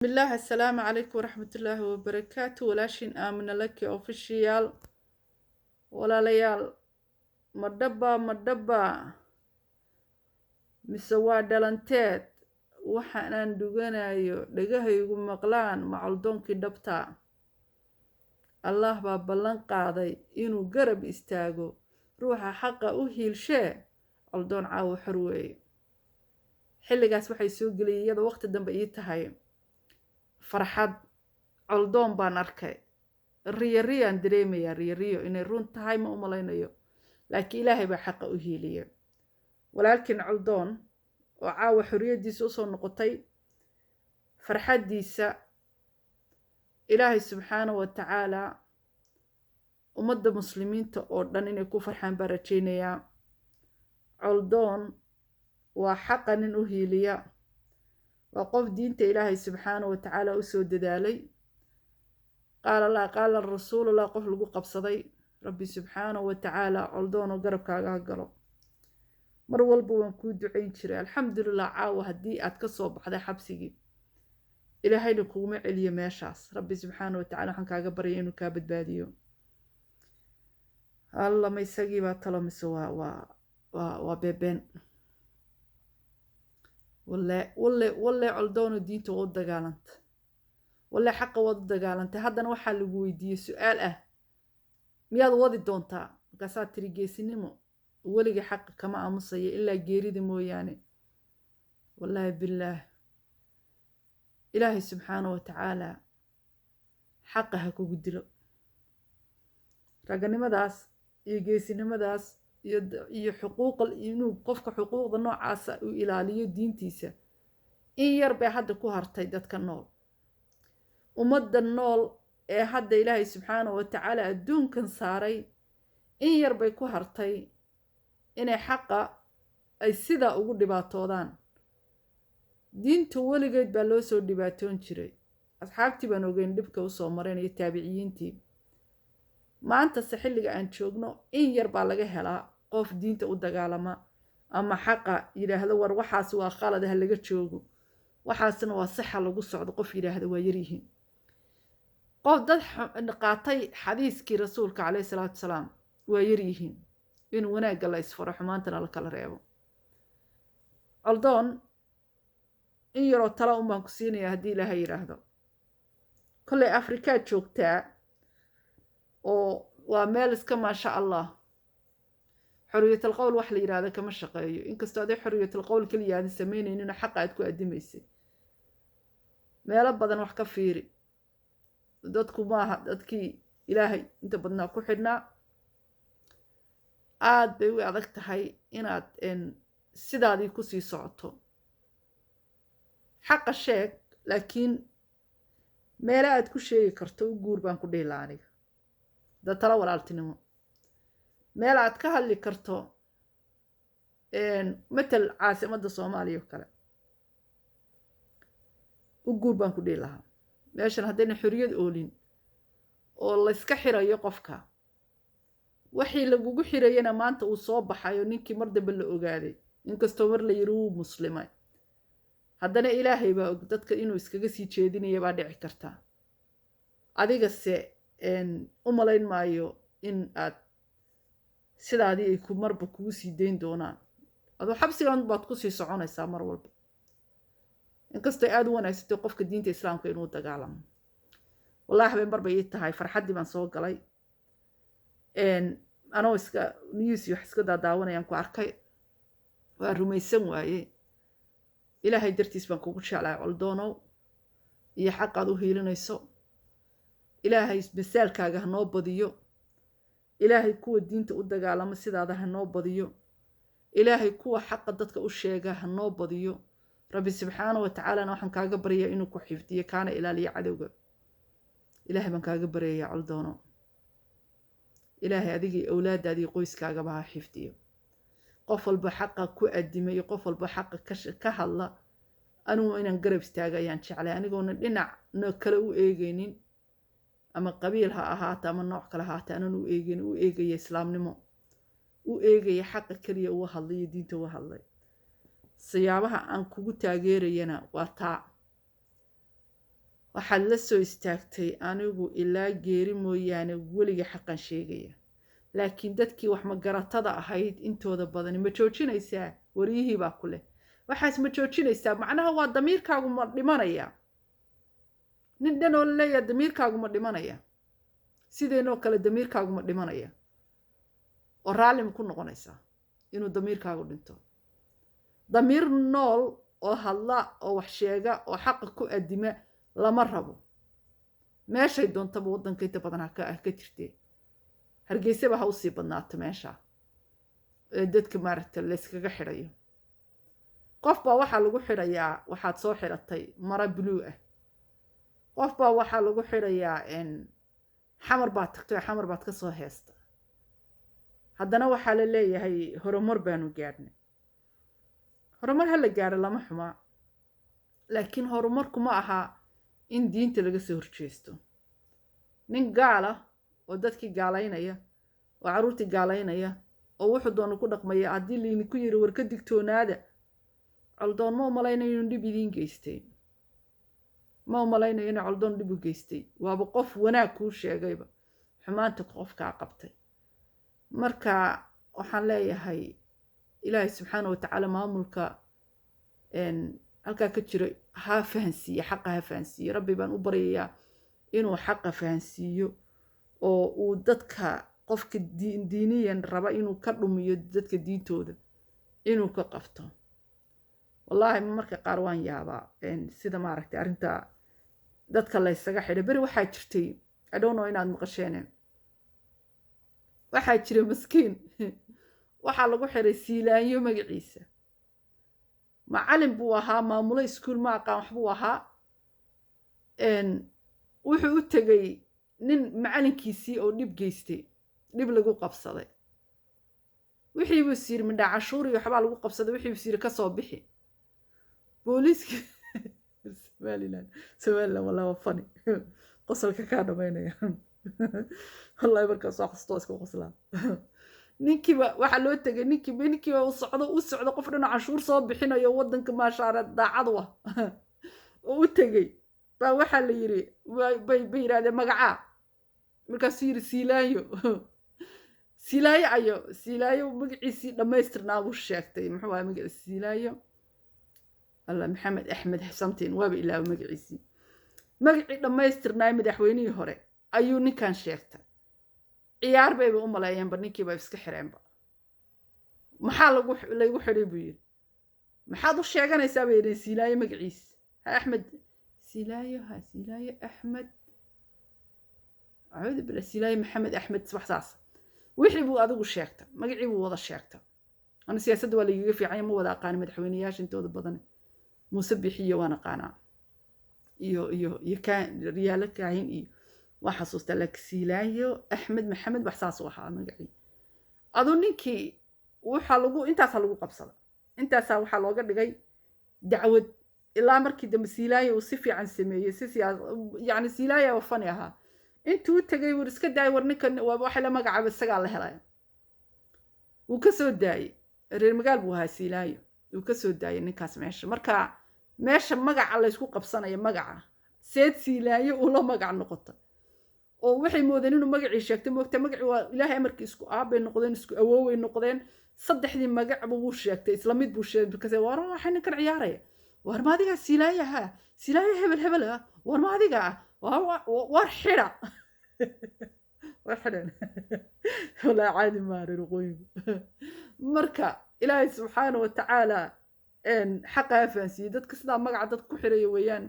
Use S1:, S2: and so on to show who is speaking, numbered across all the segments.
S1: Bismillaah, assalaamu calaykum waraxmatullaahi wabarakaatu. Walaashin Aamina Laki Official. Walaalayaal, ma dhaba, ma dhaba mise waa dhalanteed? Waxaanaan dhuganayo dhagahaygu maqlaan macoldoonkii dhabta. Allah baa ballan qaaday inuu garab istaago ruuxa xaqa u hiilshee. Coldoon caawo xor weeye. Xilligaas waxay soo geliyay iyadoo waqti dambe ii tahay farxad. Coldoon baan arkay, riyo riyaan dareemayaa, riyo riyo inay run tahay ma u malaynayo, laakiin Ilaahay baa xaqa u hiiliya. Walaalkiin Coldoon oo caawa xorriyaddiisa usoo noqotay, farxaddiisa Ilaahay subxaana wa tacaala ummadda muslimiinta oo dhan inay ku farxaan baan rajaynayaa. Coldoon waa xaqa nin u hiiliya, waa qof diinta Ilaahay subxaana wa tacaala usoo dadaalay. Qaala Allah, qaala rasuulullah, qof lagu qabsaday. Rabbi subxaana wa tacaala Coldoon oo garabkaaga ha galo. Mar walba waan kuu ducayn jiray. Alxamdulilah, caawa haddii aad ka soo baxday xabsigii, Ilaahayna kuguma celiyo meeshaas. Rabbi subxaana wa tacala waxaan kaaga baryay inuu kaa badbaadiyo. Alla, ma isagii baa talo mise waa beebeen? Walle, walle, walle, Coldoono diinta waa u dagaalanta, walle xaqa waad u dagaalantay. Haddana waxaa lagu weydiiyey su-aal ah: miyaad wadi doontaa? Markaasaa tiri, geesinimo, weligii xaqa kama aamusaya ilaa geerida mooyaane. Wallaahi billaah, Ilaahay subxaana wa tacaala xaqa ha kugu dilo. Raganimadaas iyo geesinimadaas iyo xuquuqa, inuu qofka xuquuqda noocaasa uu ilaaliyo diintiisa, in yar bay hadda ku hartay dadka nool. Ummadda nool ee hadda Ilaahay subxaana wa tacaala adduunkan saaray, in yar bay ku hartay inay xaqa ay sidaa ugu dhibaatoodaan. Diinta weligeed baa loo soo dhibaatoon jiray. Asxaabtii baan ogeyn dhibka usoo mareen iyo taabiciyiintii. Maantase xilliga aan joogno in yar baa laga helaa qof diinta u dagaalama ama xaqa yidhaahdo, war waxaas waa khalad, ha laga joogo, waxaasna waa saxa, lagu socdo. Qof yidhaahda waa yaryihiin. Qof dad qaatay xadiiskii rasuulka caleyhi salaatu wasalaam waa yaryihiin, in wanaagga la isfaro, xumaantana la kala reebo. Coldoon, in yaroo tala un baan ku siinayaa haddii Ilaahay yidhaahdo. Kollay Afrikaad joogtaa oo waa meel iska maasha Allah, xoriyatul qowl wax la yidhaahdo kama shaqeeyo, inkastoo aday xoriyatul qowl keliya aadan samaynayninoo xaqa aad ku addimaysay. Meelo badan wax ka fiiri. Dadku maaha dadkii Ilaahay inta badnaa ku xidhnaa. Aad bay u adag tahay inaad sidaadii kusii socoto. Xaqa sheeg, laakiin meele aad ku sheegi karto u guur baan ku dhihi laha aniga, da talo walaaltinimo. Meel aad ka hadli karto, matal caasimadda Soomaaliya oo kale u guur baan ku dhihi lahaa. Meeshan haddayna xorriyad oolin oo layska xirayo qofka, waxii lagugu xirayana maanta uu soo baxayo, ninkii mar dambe la ogaaday, inkastoo mar la yiri wuu muslimay, haddana Ilaahay baa og dadka inuu iskaga sii jeedinaya baa dhici karta. Adigase u malayn maayo in aad sidaadii ay ku marba kugu sii dayn doonaan. Aduu xabsigan baad kusii soconaysaa mar walba, inkastoo aada u wanaagsatay qofka diinta islaamka inuu dagaalamo. Wallahi habeen mar bay ii tahay farxaddii baan soo galay, anoo iska news iyo wax iska daadaawanayaan ku arkay, waa rumaysan waaye. Ilaahay dartiis baan kugu jeclahay, Coldoonow, iyo xaqaad u hiilinayso. Ilaahay masaalkaaga hanoo badiyo. Ilaahay kuwa diinta u dagaalamo sidaada hanoo badiyo. Ilaahay kuwa xaqa dadka u sheega hanoo badiyo. Rabbi subxaana wa tacaalana waxaan kaaga baryayaa inuu ku xifdiyo, kaana ilaaliyo cadowga. Ilaahay baan kaaga baryayaa, Coldoono. Ilaahay adigii awlaadaadii qoyskaagaba ha xifdiyo. Qof walba xaqa ku addimay iyo qof walba xaqa ka hadla, anigu inaan garab istaaga ayaan jeclay, anigoona dhinacna kale u eegaynin, ama qabiil ha ahaata ama nooc kale ahaata aanan u eegayn, u eegaya islaamnimo, u eegaya xaqa keliya uga hadlay iyo diinta uga hadlay. Siyaabaha aan kugu taageerayana waa taa. Waxaad la soo istaagtay, "Anigu ilaa geeri mooyaane weliga xaqan sheegaya." Laakiin dadkii wax magaratada ahayd intooda badani, "Ma joojinaysaa?" Wariyihii baa ku leh, "Waxaas ma joojinaysaa?" Macnaha waa damiirkaagu ma dhimanaya? Nin dhan oo laleeyaha, "Damiirkaagu ma dhimanaya?" Sideenoo kale damiirkaagu ma dhimanaya oo raalli ma ku noqonaysaa inuu damiirkaagu dhinto? Damiir nool oo hadla oo wax sheega oo xaqa ku addima lama rabo. Meeshay doontaba waddanka inta badan ha ka jirtee, Hargeysaba ha usii badnaato meesha ee dadka maaragta layskaga xidhayo. Qof baa waxaa lagu xidhayaa waxaad soo xidhatay mara blue ah. Qof baa waxaa lagu xidhayaa Xamar baad tagtay oo Xamar baad ka soo heesta. Haddana waxaa la leeyahay, "Horumar baanu gaadhnay." Horumar ha la gaadho, lama xumaa, laakiin horumarku ma aha in diinta laga soo horjeesto. Nin gaala oo dadkii gaalaynaya oo carruurtii gaalaynaya oo wuxuu doona ku dhaqmaya, haddii laydinku yiri, "War ka digtoonaada," Coldoon ma umalaynayo inuu dhib idiin geystay. Ma umalaynayo inuu Coldoon dhib u geystay. Waaba qof wanaag kuu sheegayba, xumaanta qofkaa qabtay. Marka waxaan leeyahay, Ilaahay subxaana watacaala maamulka halkaa ka jira ha fahansiiye xaqa, ha fahansiiye. Rabbi baan u baryayaa inuu xaqa fahansiiyo oo uu dadka qofka diiniyan raba inuu ka dhumiyo dadka diintooda inuu ka qabto. Wallaahi marka qaar waan yaabaa sida maaragtay arrinta dadka laysaga xidhay. Beri waxaa jirtay, I don't know inaad maqasheene, waxaa jira maskiin waxaa lagu xiray Siilaanyo magaciisa. Macalin buu ahaa, maamulo iskuul ma aqaan waxbuu ahaa. Wuxuu u tegey nin macalinkiisii oo dhib geystay, dhib lagu qabsaday. Wixii buu is yiri, midhaa cashuur iyo waxbaa lagu qabsaday. Wixii buu is yiri ka soo bixi. Booliiska Somaliland, Somaliland wallahi waa funny, qosolka kaa dhamaynaya wallahi. Markaa soo xasuusto waa iska qoslaa. Ninkiiba waxaa loo tegay ninkiiba u socdo, u socdo, qof dhinac cashuur soo bixinayo waddanka, maashaare, daacad wa oo u tegey baa waxaa la yiri, bay yidhahdeen, "Magacaa?" Markaasuu yiri, "Siilaanyo." Siilaayo ayo? Siilaayo magaciisii dhammaystirnaa buu sheegtay. Muxuu ahaa magaciisi Siilaayo? Alla, Maxamed Axmed something, waaba ilaawa magaciisii. Magacii dhammaystirnaa madaxweynihii hore ayuu ninkan sheegtay. Ciyaar bayba u maleeyeenba, ninkiiba iska xireenba. "Maxaa lagu laygu xidhay?" buu yidhi. "Maxaad u sheeganaysaa?" bay yidheen. "Siilaayo magaciis ha Axmed Siilaayo, ha Siilaayo Axmed, acuudu billah, Siilaayo Maxamed Axmed," wax saas. Wixii buu adigu sheegta, magacii buu wada sheegta. Ana siyaasadda waa laigaga fiicanya, ma wada aqaani madaxweyneyaasha intooda badan. Muuse Bixiyo waan aqaanaa iyo Riyaalo Kaahin iyo waa xasuustaa, laakiin Siilaayo Axmed Maxamed, wax saas u ahaa magacii. Aduu ninkii waxaa lagu intaasaa lagu qabsada, intaasaa waxaa looga dhigay dacwad, ilaa markii dambe Siilaayo uu si fiican sameeyey, si siyaas yacni. Siilaayo waa funny ahaa. Intuu u tegay wur, "Iska daay war ninkan, waxa la magacaaba isagaa la helay." Wuu ka soo daayey. Reer magaal buu ahaa Siilaayo. Wuu ka soo daayey ninkaas meesha. Marka meesha magaca laysku qabsanayo, magaca seed Siilaayo ula magac noqota oo waxay moodeen inuu magacii sheegtay. Moogta magacii waa Ilaahay amarkii, isku aabbay noqdeen, isku awooway noqdeen. Saddexdii magacba wuu sheegtay, isla mid buu sheegay. Because war waxay ninkan ciyaaraya, "War ma adigaa Siilaayo ahaa? Siilaayo hebel hebel ah, war ma adiga ah? War xidha, war xidhan." Walaa caadi maa reer waqooyigu. Marka Ilaahay subxaana wa tacaala xaqa ha fahansiiyey dadka sidaa magaca dadka ku xiraya weeyaan.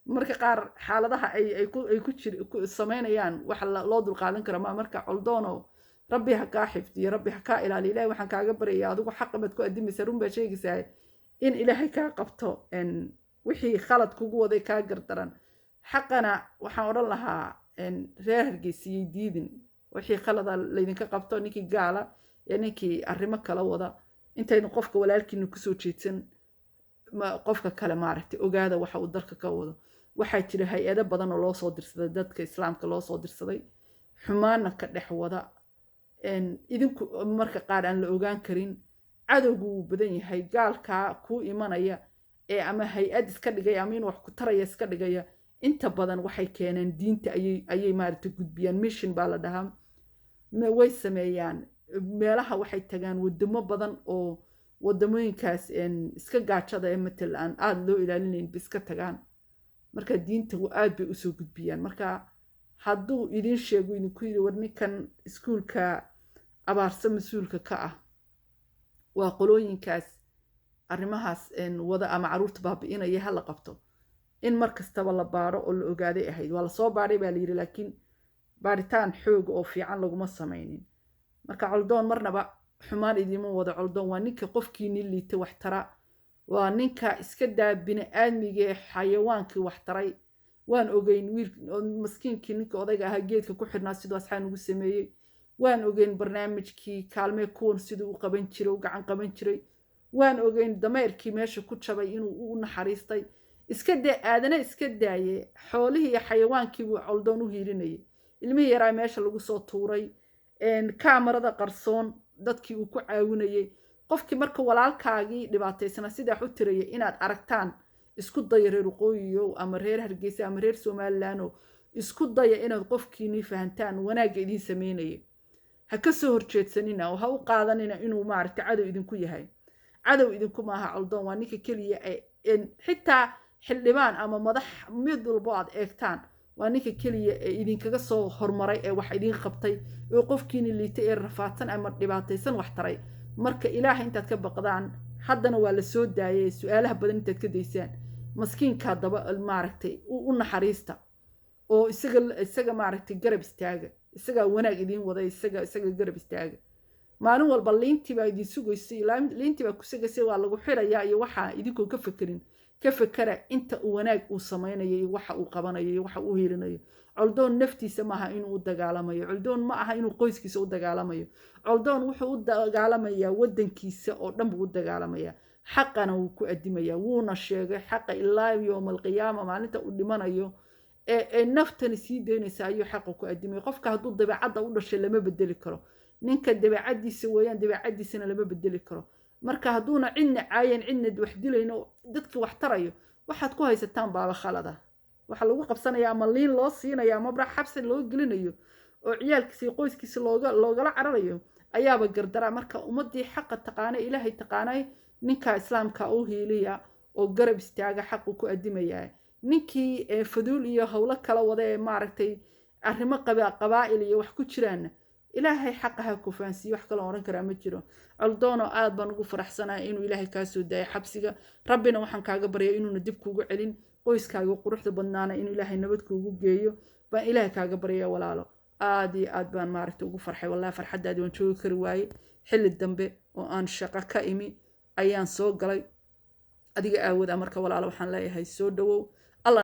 S1: Marka qaar xaaladaha ay ku jir ku samaynayaan wax loo dulqaadan kara ma. Marka Coldoono, Rabbi ha kaa xifdiyo, Rabbi ha kaa ilaaliyo. Ilahay waxaan kaaga baryayaa, adigu xaqa baad ku adimaysaa, run baad sheegaysaa, in Ilaahay kaa qabto wixii khalad kugu waday, kaa gardaran. Xaqana waxaan odhan lahaa, reer Hargeysiyey diidin wixii khalada laydinka qabto. Ninkii gaala iyo ninkii arrimo kala wada, intaynu qofka walaalkiina kusoo jeedsan qofka kale, maaragtay, ogaada waxa uu dalka ka wado. Waxaa jira hay-ado badan oo loo soo dirsaday dadka islaamka loo soo dirsaday, xumaana ka dhex wada idinku marka qaar aan la ogaan karin. Cadowgu wuu badan yahay. Gaalkaa kuu imanaya ee ama hay-ad iska dhigaya ama inuu wax ku taraya iska dhigaya, Inta badan waxay keeneen diinta ayay maaragtay gudbiyaan. Mission baa la dhahaa, way sameeyaan. Meelaha waxay tagaan wadamo badan oo wadamooyinkaas iska gaajada ee matal aan aada loo ilaalinayn ba iska tagaan. Marka diinta aad bay usoo gudbiyaan. Marka hadduu idin sheego, idinku yidhi, "War, ninkan iskuulka Abaarso mas-uulka ka ah waa qolooyinkaas arrimahaas wada ama caruurta baabi'inaya, ha la qabto," in mar kastaba la baaro oo la ogaaday ahayd. Waa lasoo baadhay baa la yidhi, laakiin baaritaan xooga oo fiican laguma samaynin. Marka Coldoon marnaba xumaan idiima wado. Coldoon waa ninka qofkiini liita wax tara, waa ninka iska daa bini-aadmiga ee xayawaankii wax taray. Waan ogeyn wiil maskiinkii, ninka odayga ahaa geedka ku xidhnaa, siduu asxaan ugu sameeyey. Waan ogeyn barnaamijkii kaalmee kuwan siduu u qaban jiray, u gacan qaban jiray. Waan ogeyn dameerkii meesha ku jabay inuu u naxariistay. Iska daa aadana, iska daaye, xoolihii iyo xayawaankii buu Coldoon u hiilinayay. Ilmihii yaraa meesha lagu soo tuuray, kaamarada qarsoon dadkii uu ku caawinayay. Qofkii marka walaalkaagii dhibaataysnaa sidaa wax u tiraya inaad aragtaan isku daya. Reer waqooyiyo ama reer Hargeysa ama reer Somaliland, isku daya inaad qofkiinii fahantaan wanaagga idiin sameynaya. Ha ka soo horjeedsanina oo ha u qaadanina inuu maaragtay cadow idinku yahay. Cadow idinku maaha Coldoon. Waa ninka keliya xitaa xildhibaan ama madax mid walbo aad eegtaan, waa ninka keliya ee idinkaga soo hormaray ee wax idiin qabtay oo qofkiini liitay ee rafaadsan ama dhibaataysan wax taray. Marka Ilaaha intaad ka baqdaan, haddana waa la soo daayay, su-aalaha badan intaad ka daysaan, maskiinkaa daba maaragtay u naxariista oo isaga maaragtay garab istaaga. Isagaa wanaag idiin wada, isaga garab istaaga. Maalin walba liintii baa idin sugaysay, liintii baa ku sugaysay, waa lagu xirayaa iyo waxaa idinkoo ka fekerin, ka fekera inta uu wanaag uu samaynayo iyo waxa uu qabanayo iyo waxa uu helinayo. Coldoon naftiisa maaha inuu u dagaalamayo. Coldoon ma aha inuu qoyskiisa u dagaalamayo. Coldoon wuxuu u dagaalamayaa waddankiisa oo dhan buu u dagaalamayaa, xaqana wuu ku adimayaa, wuuna sheegay xaqa ilaa yowma alqiyaama. Maalinta uu dhimanayo ee naftani sii daynaysa ayuu xaqa ku adimaya. Qofka hadduu dabeecadda u dhashay lama bedeli karo. Ninka dabeecaddiisa weeyaan, dabeecaddiisana lama bedeli karo. Marka hadduuna cidna caayan, cidna wax dilayno, dadki wax tarayo, waxaad ku haysataan baaba khalada. Waxaa lagu qabsanaya ama liin loo siinaya ama bra xabsi loo gelinayo oo ciyaalkiisa iyo qoyskiisa loogala cararayo ayaaba gardara. Marka ummadii xaqa taqaanay, Ilaahay taqaanay, ninka islaamka u hiiliya oo garab istaaga, xaqu ku adimayaa. Ninkii faduul iyo howlo kala wada ee maaragtay arrimo qabaa'il iyo wax ku jiraanna, Ilaahay xaqa ha ku fahansiiyo. Wax kaloo odhan karaa ma jiro. Coldoonoo, aad baan ugu faraxsanahay inuu Ilaahay kaa soo daayay xabsiga. Rabbina waxaan kaaga baryay inuuna dib kuugu celin. Qoyskaaga quruxda badnaana inuu Ilaahay nabad kuugu geeyo baan Ilaahay kaaga baryaya. Walaalo, aad iyo aad baan maaragtay ugu farxay. Wallahi farxaddaadii waan joogi kari waaye. Xilli dambe oo aan shaqo ka imi ayaan soo galay adiga aawada. Marka walaalo, waxaan leeyahay soo dhawow.